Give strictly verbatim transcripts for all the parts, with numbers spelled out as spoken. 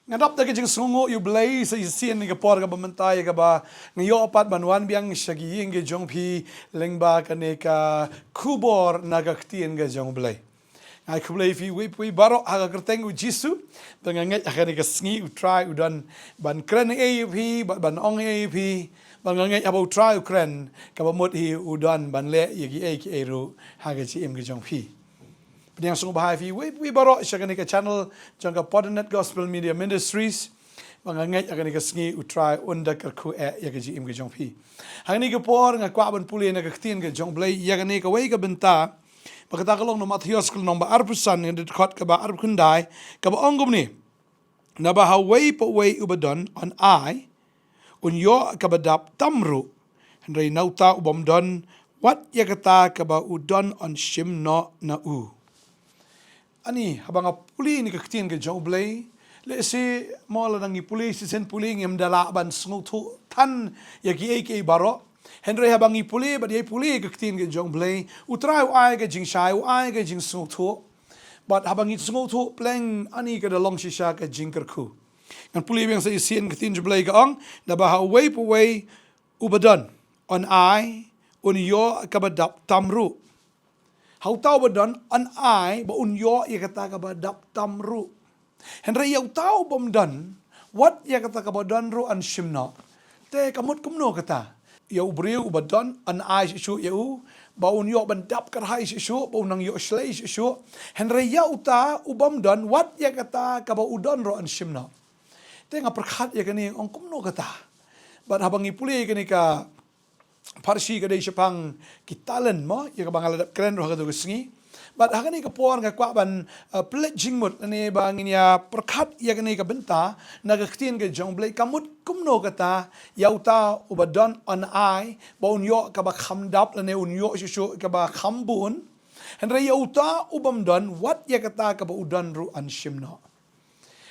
Nga dap da ka jingsngewnguh ïa U Blei sa shisien ha kane ka por kaba mynta ïa kaba nga ïoh pat ban wan biang sha ki ïing ki jong phi lyngba kane ka khubor na ka ktien ka jong U Blei. Nga ai khublei ïa phi uwei pa uwei baroh ha ka kyrteng U Jisu. Bad nga ngeit ha kane ka sngi U Trai u don ban kren ei ïa phi, bad ban ong ei ïa phi. Bad nga ngeit haba U Trai u kren, kaba mut hi u don ban leh ïa kiei kiei ruh ha ka jingim ka jong phi. Pdiang sngewbha ïa phi uwei pa uwei baroh sha kane ka channel jong ka Padanet Gospel Media Ministries. Bad nga ngeit ha kane ka sngi U Trai un da kyrkhu eh ïa ka jingim ka jong phi. Ha kane ka por nga kwah ban pule na ka ktien ka jong U Blei ïa kane kawei ka bynta. Ba kata ka long na Mathaios ka lynnong ba arphew san, ngan dkhot kaba arphew khyndai, kaba ong kumne: Naba ha uwei pa uwei uba don yn ai, un ïoh kaba dap tam ruh. Hynrei na uta u bym don, wat ïa kata kaba u don yn shim noh na u. Ani, haba nga pule na ka ktien ka jong U Blei, lehse mo lada ngi pule shisien pule ngim da lah ban sngewthuh than ïa kiei kiei baroh. Hynrei haba ngi pule bad ïa pule ka ktien ka jong U Blei, U Trai u ai ka jingshai, u ai ka jingsngewthuh. Bad haba ngi sngewthuh pleng, ani, ka da long shisha ka jingkyrkhu. Ngan pule biang sa shisien, ka ktien jong U Blei ka ong: Naba ha uwei pa uwei uba don yn ai, un ïoh kaba dap tam ruh. Ha uta uba don yn ai, ba un ïoh ïa kata kaba dap tam ruh. Hynrei ïa uta u bym don, wat ïa kata kaba don ruh yn shim noh. Te ka mut kumno kata? Ïa u briew uba don yn ai shuh shuh ïa u, ba un ïoh ban dap kyrhai shuh shuh, ba un nang ïoh shlei shuh shuh. Hynrei ïa uta u bym don, wat ïa kata kaba u don ruh yn shim noh. Te nga pyrkhat ïa kane, ong kumno kata? Bad haba ngi pule ïa kane ka pharshi ka dei shaphang ki talent mo, ïa kaba nga la dep kren ruh ha katu ka sngi. Bad ha kane ka por nga kwah ban, uh, pynleit jingmut lane ba ngin ïa pyrkhat ïa kane ka bynta na ka ktien ka jong U Blei, ka mut kumno kata, ïa uta uba don yn ai, ba un ïoh kaba kham dap lane un ïoh shuh shuh kaba kham bun. Hynrei ïa uta u bym don, wat ïa kata kaba u don ruh yn shim noh.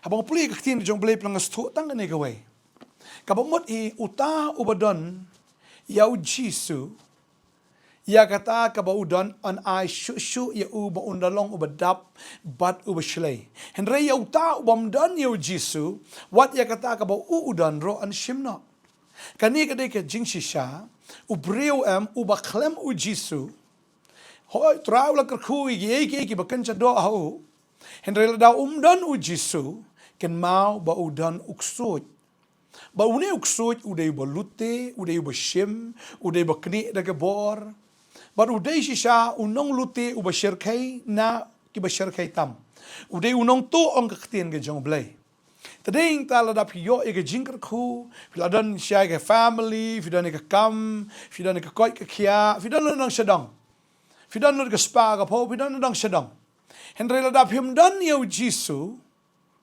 Haba nga pule ka ktien ka jong U Blei, pynlong nga sngewthuh tang kane kawei. Kaba mut hi, uta uba don, ïa U Jisu, ïa kata kaba u don yn ai shuh shuh ïa u, ba un da long uba dap bad uba shlei. Hynrei ïa uta u bym don ïa U Jisu, wat ïa kata kaba u u don ruh yn shim noh. Kane ka dei ka jingshisha, u briew em uba khlem U Jisu. Hooid, Trai u la kyrkhu ïa kiei kiei kiba kynja doh ha u. Hynrei lada um don U Jisu, kynmaw ba u don u ksuid. Ba une u ksuid u dei uba lute, u dei uba shim, u dei uba knieh da ka bor. Bad u dei shisha u nonglute uba shyrkhei na kiba shyrkhei tam. U dei u nongtuh, ong ka ktien ka jong U Blei. Te dei nangta lada phi ïoh ïa ka jingkyrkhu, phi la don shisha ïa ka family, phi don ïa ka kam, phi don ïa ka koit ka khiah, phi don lut nang shadong. Phi don lut ka spah ka phew, phi don nang shadong. Hynrei lada phim don ïa U Jisu,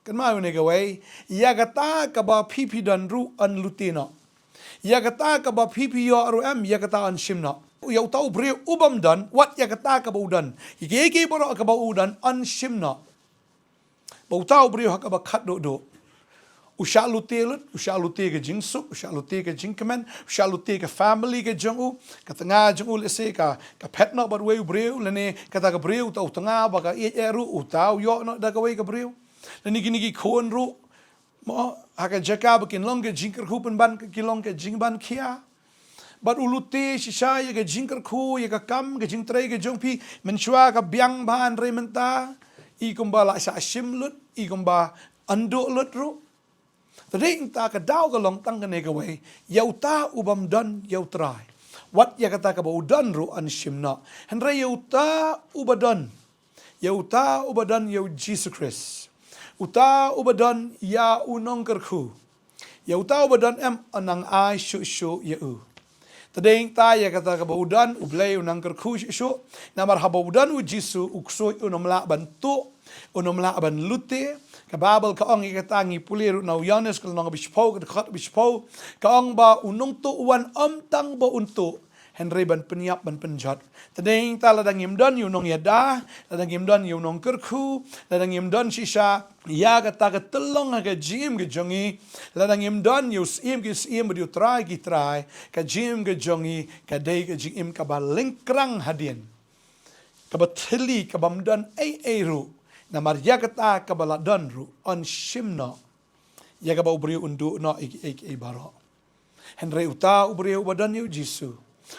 kynmaw ïa une kawei, ïa kata kaba phi phi don ruh yn lute noh. Ïa kata kaba phi phi ïoh ruh em, ïa kata yn shim noh. Ïa uta u briew u bym don, wat ïa kata kaba u don. Ïa kiei kiei baroh kaba u don, yn shim noh. Ba uta u briew ha kaba khatduh duh, u shah lute lut, u shah lute ka jingsuk, u shah lute ka jingkmen, u shah lute ka family ka jong u, ka tnga jong u lehse ka, ka phet noh bad uwei u briew, lane kata ka briew, uta u tnga ba ka ïeit eh ruh, uta u ïoh noh da kawei ka briew. Lane kine ki khun ruh, mo, ha ka jaka ba kin long ka jingkyrkhu pynban, ki long ka jingban khia. Bad u lute shisha ïa ka jingkyrkhu, ïa ka kam, ka jingtrei ka jong phi, mynshuwa ka biang bha, hynrei mynta i kumba la shah shim lut, i kumba ynduh lut ruh. Te dei nangta ka daw ka long tang kane kawei, ïa uta u bym don ïa U Trai, wat ïa kata kaba u don ruh yn shim noh. Hynrei ïa uta uba don, ïa uta uba don ïa U Jisu Khrist, uta uba don ïa u nongkyrkhu, ïa uta uba don em yn nang ai shuh shuh ïa u. Te dei nangta ïa kata kaba u don, U Blei un nang kyrkhu shuh shuh. Namar haba u don U Jisu, u ksuid un ym lah ban tuh, un ym lah ban lute. Ka Baibl ka ong ïa kata, ngi pule ruh na u Ïoannis ka lynnong kaba shiphew, ka dkhot kaba shiphew, ka ong ba u nongtuh u wan ym tang ba un tuh, hynrei ban pynïap, ban pynjot. Te dei nangta lada ngim don ïa u nongïada, lada ngim don ïa u nongkyrkhu, lada ngim don shisha ïa kata ka tyllong ha ka jingim ka jong ngi, lada ngim don ïa u Syiem ki syiem bad ïa u Trai ki trai, ka jingim ka jong ngi ka dei ka jingim kaba lyngkrang hadien, kaba thylli, kaba ym don ei ei ruh. Namar ïa kata kaba la don ruh yn shim noh. ïa kaba u briew un duh noh ïa kiei kiei baroh. Hynrei uta u briew uba don ïa u Jisu,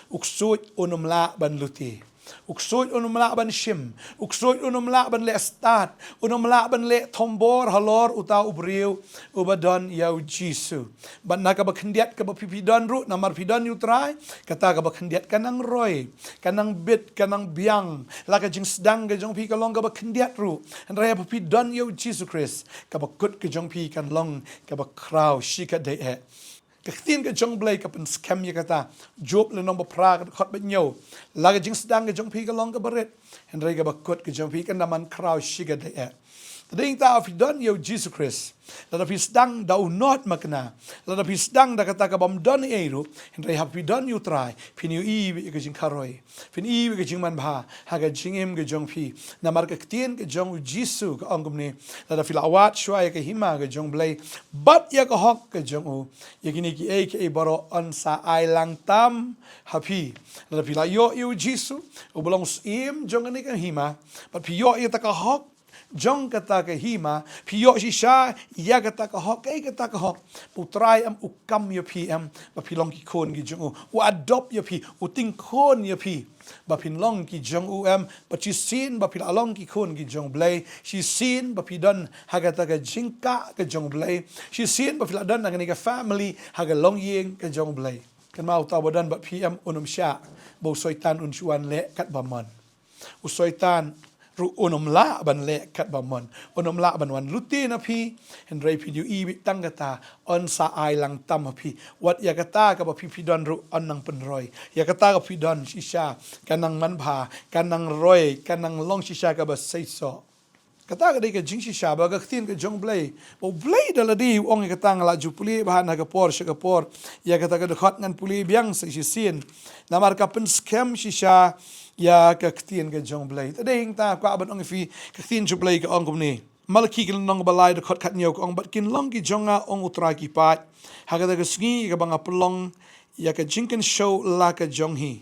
u ksuid un ym lah ban lute. U ksuid un ym lah ban shim. U ksuid un ym lah ban leh stad. Un ym lah ban leh thombor halor uta u briew uba don ïa u Jisu. Bad na kaba khyndiat kaba phi phi don ruh, namar phi don ïa u Trai, kata kaba khyndiat ka nang roi, ka nang bit, ka nang biang. La ka jingsdang ka jong phi ka long kaba khyndiat ruh, hynrei haba phi don ïa u Jisu Khrist, kaba kut ka jong phi kan long kaba khraw shikatdei eh. Ka ktien ka jong u Blei ka pynskhem ïa kata. Job lynnong ba phra ka dkhot ba hynñiew. La ka jingsdang ka jong phi ka long kaba rit, hynrei kaba kut ka jong phi kan da man khraw shikatdei eh. Te dei nangta haba phi don ïa u Jisu Khrist, lada phi sdang da u nod makna, lada phi sdang da kata kabym don ei ruh, hynrei haba phi don ïa u Trai, phin ïohi ïa ka jingkharoi, phin ïohi ïa ka jingmanbha ha ka jingim ka jong phi. Namar ka ktien ka jong u Jisu ka ong kumne: Lada phi la wad shuwa ïa ka hima ka jong u Blei bad ïa ka hok ka jong u, ïa kine kiei kiei baroh yn sa ai lang tam ha phi. Lada phi la ïoh ïa u Jisu uba long u Syiem jong kane ka hima, bad phi ïoh ïa kata ka hok jong kata ka hima, phi ïoh shisha ïa kata ka hok. Kaei kata ka hok? U Trai em u kam ïa phi em, ba phi long ki khun ki jong u. U adopt ïa phi, u tyngkhun ïa phi, ba phin long ki jong u em. Bad shisien ba phi la long ki khun ki jong u Blei, shisien ba phi don ha kata ka jingkah ka jong u Blei, shisien ba phi la don ha kane ka family, ha ka longïing ka jong u Blei, kynmaw, uta uba don bad phi em un ym shah ba u Soitan un shu wan leh kat ba mon. U Soitan ruh un ym lah ban leh kat ba mon, un ym lah ban wan lute na phi. Hynrei phi ïohi beit tang kata, yn sa ai lang tam ha phi. Wat ïa kata kaba phi phi don ruh yn nang pynroi. Ïa kata kaba phi don shisha ka nang manbha, ka nang roi, ka nang long shisha kaba seisoh. Kata ka dei ka jingshisha ba ka ktien ka jong u Blei, ba u Blei da lade u ong ïa kata. Nga la ju pule bha na ka por sha ka por ïa kata ka dkhot, ngan pule biang sa shisien, namar ka pynskhem shisha ïa ka ktien ka jong u Blei. Te dei nangta kwah ban ong ïa phi, ka ktien jong u Blei ka ong kumne. Malaki ka lynnong ba lai dkhot khathynñiew ka ong: Bad kin long ki jong nga, ong u Trai ki paid, ha kata ka sngi ïa kaba nga pynlong ïa ka jingkynshew la ka jong hi.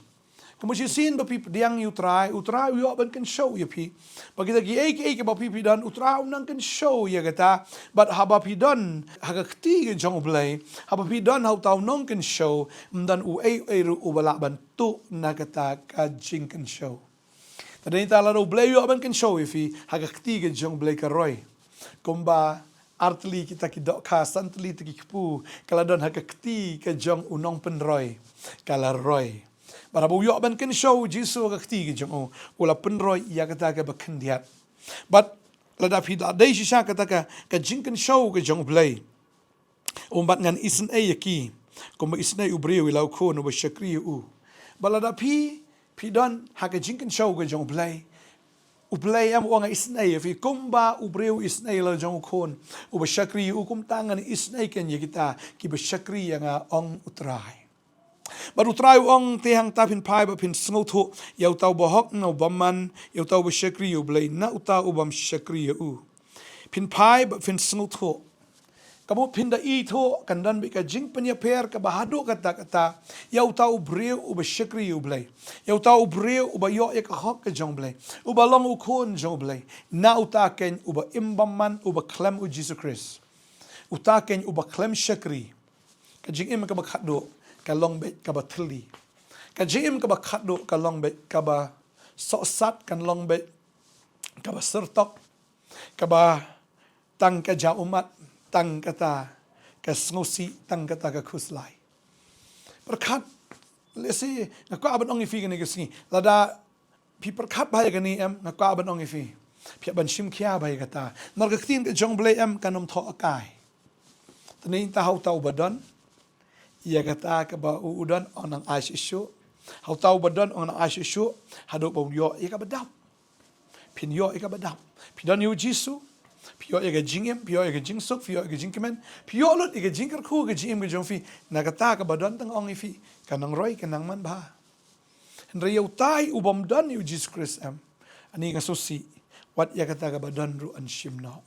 Kumba shisien ba phi pdiang ïa u Trai, u Trai u ïoh ban kynshew ïa phi. Ba kita kiei kiei kiba phi phi don, u Trai u nang kynshew ïa kata. Bad haba phi don ha ka kti ka jong u Blei, haba phi don ha uta u nongkynshew, ym don uei uei ruh uba lah ban tuh na kata ka jingkynshew. Te dei nangta lada u Blei u ïoh ban kynshew ïa phi, ha ka kti ka jong u Blei ka roi. Kumba ar tylli kita ki dohkha, san tylli kita ki kpu ka la don ha ka kti ka jong u nongpynroi, ka la roi. Bad haba u ïoh ban kynshew u Jisu ha ka kti ka jong u, u la pynroi ïa kata kaba khyndiat. Bad lada phi la dei shisha kata ka, ka jingkynshew ka jong u Blei, um, bad ngan isynei ïa ki kumba isynei u briew ïa la u khun uba shakri ïa u. Bad lada phi phi don ha ka jingkynshew ka jong u Blei, u Blei em u ong, nga isynei ïa phi kumba u briew isynei ïa la jong u khun uba shakri ïa u, kumta ngan isynei kein ïa kita kiba shakri ïa nga, ong u Trai. Bad u Trai u ong: Te hangta phin phai bad phin sngewthuh ïa uta uba hok na u bymman, ïa uta uba shakri ïa u Blei na uta u bym shakri ïa u. Phin phai bad phin sngewthuh. Ka mut phin da ithuh, kan don beit ka jingpynïapher kaba haduh katta katta ïa uta u briew uba shakri ïa u Blei, ïa uta u briew uba ïoh ïa ka hok ka jong u Blei, uba long u khun jong u Blei, na uta kein uba im bymman, uba khlem u Jisu Khrist, uta kein uba khlem shakri. Ka jingim kaba khatduh ka long beit kaba thylli. Ka jingim kaba khatduh ka long beit kaba sohsat, kan long beit kaba syrtok, kaba tang ka jaw ummat, tang kata ka sngewsih, tang kata ka khuslai. Pyrkhat, lehse nga kwah ban ong ïa phi kane ka sngi, lada phi pyrkhat bha ïa kane, em, nga kwah ban ong ïa phi, phi hap ban shim khia bha ïa kata. Namar ka ktien ka jong u Blei, em, kan ym thoh kai. Te nangta ha uta uba don ïa kata kaba u, u don, un nang ai shuh shuh. Ha uta uba don un nang ai shuh shuh haduh ba un ïoh ïa kaba dap. Phin ïoh ïa kaba dap. Phi don ïa u Jisu, phi ïoh ïa ka jingim, phi ïoh ïa ka jingsuk, phi ïoh ïa ka jingkmen, phi ïoh lut ïa ka jingkyrkhu, ka jingim ka jong phi. Na kata kaba don, tang ong ïa phi, ka nang roi, ka nang manbha. Hynrei ïa utai u bym don ïa u Jisu Khrist, em, ani nga sngewsih, wat ïa kata kaba don ruh yn shim noh.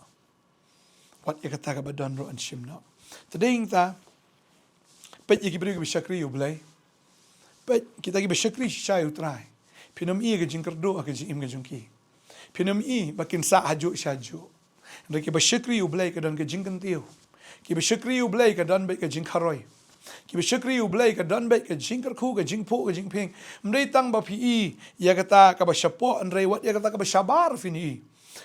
Wat ïa kata kaba don ruh yn shim noh. Te dei nangta, peit ïa ki briew kiba shakri ïa u Blei. Peit kita kiba shakri shisha ïa u Trai, phin ym i ka jingkyrduh ha ka jingim ka jong ki. Phin ym i ba kin sah hajuh shajuh. Hynrei kiba shakri ïa u Blei ka don ka jingkyntiew. Kiba shakri ïa U Blei ka don beit ka jingkharoi. Kiba shakri ïa U Blei ka don beit ka jingkyrkhu, ka jingphuh, ka jingphieng. Ym dei tang ba phi i ïa kata kaba shapoh, hynrei wat ïa kata kaba shabar phin i.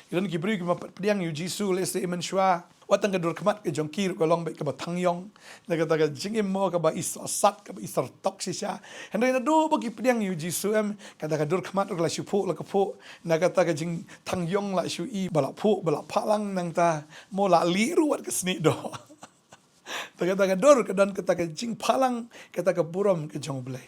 Ki don ki briew kiba pdiang ïa U Jisu, lehse mynshwa, wat tang ka dur khmat ka jong ki ruh ka long beit kaba thang ïong. Na kata ka jingim mo kaba i sohsat, kaba i syrtok shisha. Hynrei naduh ba ki pdiang ïa U Jisu em, kata ka dur khmat ruh ka la shu phuh, la ka phuh. Na kata ka jingthang ïong la shu i, ba la phuh, ba la phah lang, nangta mo la lieh ruh wat ka snieh doh. Te kata ka dur ka don kata ka jingphah lang, kata ka burom ka jong U Blei.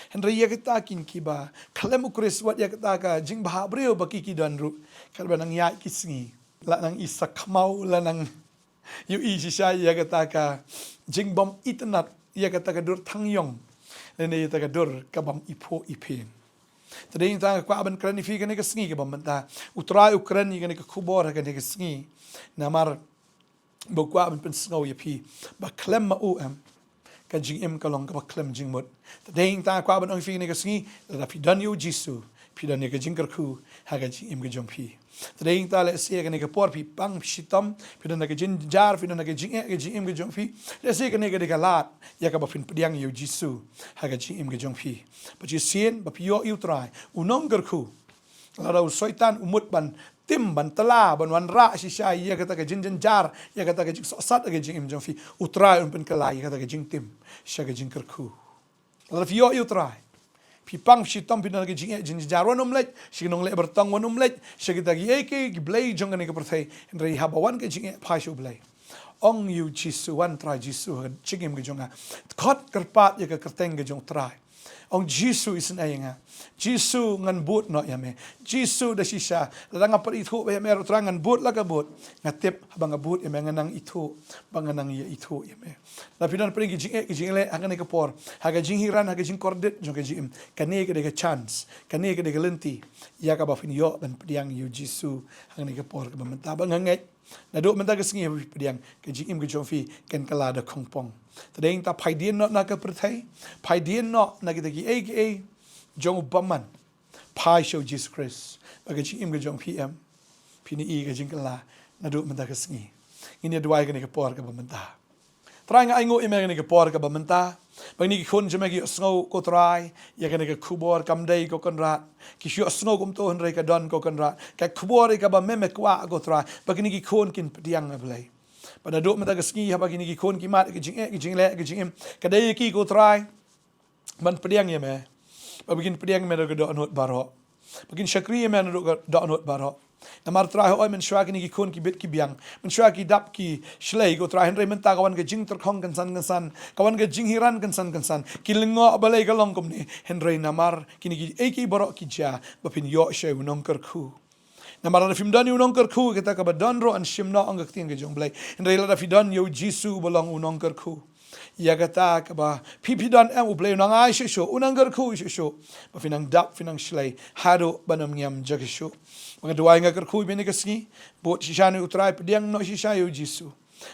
Hynrei ïa kita kin kiba khlem U Khrist, wat ïa kata ka jingbha briew ba ki ki don ruh, katba nang ïaid ki sngi, la nang i sa khmaw, la nang ïohi shisha ïa kata ka jingbym itynnad, ïa kata ka dur thang ïong, lane ïa kata ka dur ka bym i phuh i phieng. Te dei tang nga kwah ban kren ïa phi kane ka sngi kaba mynta. U Trai u kren ïa kane ka khubor ha kane ka sngi. Namar ba u kwah ban pynsngew ïa phi ba khlem ma u em, ka jingim ka long kaba khlem jingmut. Te dei tang nga kwah ban ong ïa phi kane ka sngi, lada phi don ïa U Jisu, phi don ïa ka jingkyrkhu ha ka jingim ka jong phi. Te dei tang lehse kane ka por phi pang shitom, phi don ha ka jynjar, phi don ha ka jingeh ha ka jingim ka jong phi. Lehse kane ka dei ka lad ïa kaba phin pdiang ïa U Jisu ha ka jingim ka jong phi. Ba shisien ba phi ïoh ïa U Trai, u nongkyrkhu. Lada u Soitan u mut ban tim, ban tla, ban wanrah shisha ïa kata ka jingjynjar, ïa kata ka jingsohsat ha ka jingim jong phi, U Trai un pynkylla ïa kata ka jingtim sha ka jingkyrkhu. Lada phi ïoh ïa U Trai, phi pang shitom, phi don ha ka jingeh jingjynjar, wan ym leit sha ki nongleh byrtong, wan ym leit sha kita kiei kiei ki blei jong kane ka pyrthei. Hynrei haba wan ka jingeh, phai sha U Blei. Ong ïa U Jisu, wan Trai Jisu ha ka jingim ka jong nga. Khot kyrpad ïa ka kyrteng ka jong U Trai. Ong Jisu, isynei ïa nga. Jisu, ngan bud noh ïa me. Jisu, da shisha lada nga pat ithuh bha ïa me ruh Trai, ngan bud la ka bud. Nga tip haba nga bud ïa me ngan nang ithuh, ba ngan nang ïa ithuh ïa me. Lada phi don pdeng ki jingeh ki jingleh ha kane ka por, ha ka jinghiran, ha ka jingkordit jong ka jingim, kane ka dei ka chance, kane ka dei ka lynti ïa kaba phin ïoh ban pdiang ïa U Jisu ha kane ka por kaba mynta. Ba nga ngeit naduh mynta ka sngi haba phi pdiang, ka jingim ka jong phi kan kylla da khongpong. Te dei tang phai dien noh na ka pyrthei, phai dien noh na kita kiei kiei jong u bymman. Phai sha U Jisu Khrist, ba ka jingim ka jong phi em, phin ïohi ka jingkylla naduh mynta ka sngi. Ngin ïa duwai kane ka por kaba mynta. Trai, nga ainguh ïa me kane ka por kaba mynta, ba kine ki khun jong me ki ïohsngew ko Trai ïa kane ka khubor. Kam dei ko Kynrad ki shu ïohsngew kumto, hynrei ka don ko Kynrad ka khubor ïa kaba me, me kwah ko Trai, ba kine ki khun kin pdiang, A Blei. Ba naduh mynta ka sngi haba kine ki khun ki mad ïa ka jingeh, ka jingleh, ka jingim, ka dei ïa ki ko Trai ban pdiang ïa me. Ba kin pdiang ïa me naduh ka dohnud baroh, ba kin shakri ïa me naduh ka dohnud baroh. Namar Trai hooid, mynshuwa kine ki khun ki bit ki biang, mynshuwa ki dap ki shlei ko Trai, hynrei mynta ka wan ka jingtyrkhong kynsan kynsan, ka wan ka jinghiran kynsan kynsan. Ki lyngngoh balei ka long kumne, hynrei namar kine kiei kiei baroh ki jia ba phin ïoh sha u nongkyrkhu. Namar lada phim don ïa u nongkyrkhu, kata kaba don ruh yn shim noh, ong ka ktien ka jong U Blei. Hynrei lada phi don ïa U Jisu uba long u nongkyrkhu, ïa kata kaba phi, phi don em, U Blei un nang ai shuh shuh, un nang kyrkhu shuh shuh, ba phin nang dap, phin nang shlei haduh ban ym ngiam jaka shuh. Ba nga duwai, nga kyrkhu ïa me kane ka sngi, bud shisha ïa U Trai, pdiang noh shisha ïa U Jisu.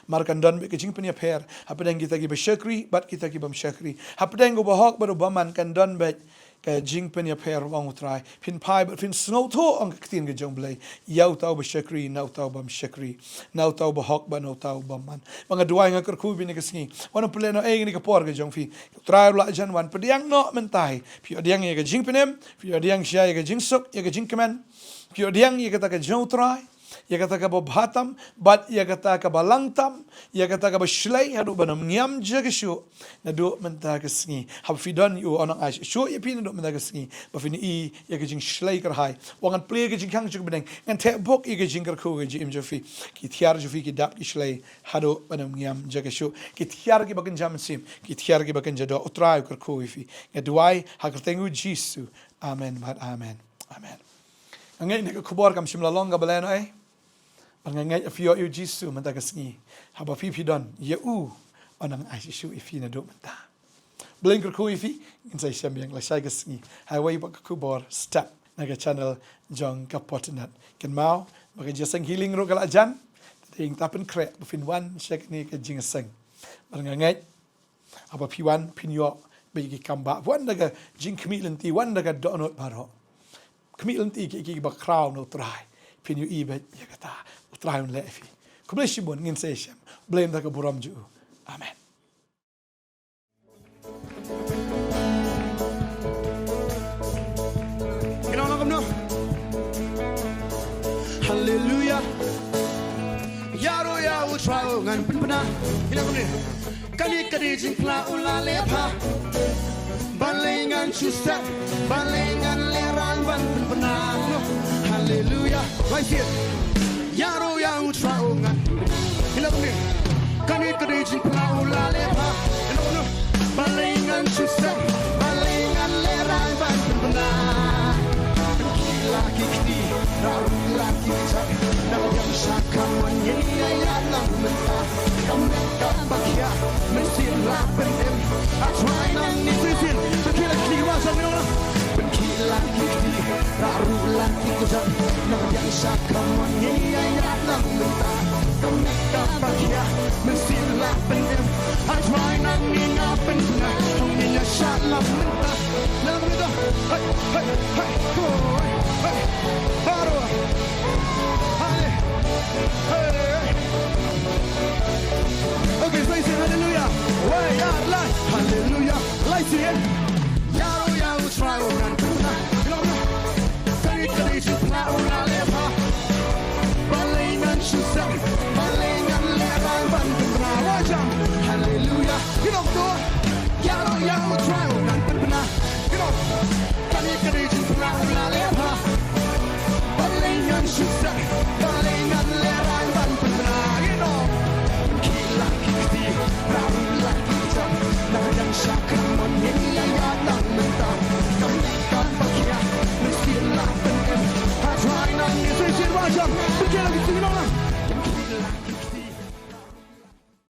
Namar kan don beit ka jingpynïapher hapdeng kita kiba shakri bad kita ki bym shakri, hapdeng u bahok bad u bymman kan don beit ka jingpynïapher, ong U Trai. Phin phai bad phin sngewthuh, ong ka ktien ka jong U Blei, ïa uta uba shakri na uta u bym shakri, na uta u bahok bad na uta u bymman. Ba nga duwai, nga kyrkhu ïa me kane ka sngi, wan pynlehnohei ïa kane ka por ka jong phi. U Trai u la jan, wan pdiang noh mynta hi. Phi ïoh pdiang ïa ka jingpynim, phi ïoh pdiang shisha ïa ka jingsuk, ïa ka jingkmen. Phi ïoh pdiang ïa kata ka jong U Trai, ïa kata kaba bha tam bad ïa kata kaba lang tam, ïa kata kaba shlei haduh ban ym ngiam jaka shuh naduh mynta ka sngi. Haba phi don ïa u, un nang ai shuh shuh ïa phi naduh mynta ka sngi, ba phin ïohi ïa ka jingshlei kyrhai. Wan ngan plie ka jingkhang jong ka bneng, ngan theh bok ïa ka jingkyrkhu ha ka jingim jong phi. Ki thiar jong phi ki dap ki shlei haduh ban ym ngiam jaka shuh. Ki thiar kiba kynja mynsiem, ki thiar kiba kynja doh, U Trai u kyrkhu ïa phi. Nga duwai ha ka kyrteng U Jisu. Amen bad amen. Amen. Nga ngeit kane ka khubor kam shym la long kaba lehnohei. Bad nga ngeit ba phi ïoh ïa U Jisu mynta ka sngi. Haba phi, phi don ïa u, un nang ai shuh shuh ïa phi naduh mynta. Blei un kyrkhu ïa phi. Ngin sa ïashem biang lashai ka sngi ha kawei pat ka khubor step na ka channel jong ka Pot Nat. Kynmaw ba ka jingïaseng healing ruh ka la jan. Te dei tang pynkhreh ba phin wan sha kane ka jingïaseng. Bad nga ngeit haba phi wan, phin ïoh beit ïa ki kambah, wan da ka jingkhmih lynti, wan da ka dohnud baroh. Khmih lynti ïa ki, ïa kiba khraw na U Trai. Phin ïohi beit ïa kata. U Trai un leh ïa phi. Khublei shibun, ngin sa ïashem. Blei ïa ka burom jong u. Amen. Haleluya. Ïaroh ïa u Trai u ngan pynbna. Kane ka dei jingphla u la leh bha. Balei ngan shu step, balei ngan lehrain ban pynbna. Haleluya. Ïaroh ïa u Trai u ngan. Kane ka dei jingphla u la leh bha. Balei ngan shu step, balei ngan lehrain ban pynbna. Pynkhih la ki kti, rah ruh la ki kjat. Nang biang sha kamon, ngin ïaid lang mynta. Ka met kaba khia, mynsiem la pynim. A Trai nangne, pynkhih la ki kti, rah ruh la ki kjat. Nang biang sha kamon, ngin ïaid lang mynta. Ka met kaba khia, mynsiem la pynim. A Trai nangne nga pynbna, ngin ïaid lang mynta. Hey, hey, hey, hey, hey. Baroh. Hale-, hey. Okay, so you say hallelujah. Wai, ya, lai. Hallelujah. Lai, sing it. Ïaroh ïa u Trai u ngan pynbna. Kane ka dei jingphla u la leh bha. Balei ngan shu step, balei ngan lehrain ban pynbna. Hallelujah. Ïaroh ïa u Trai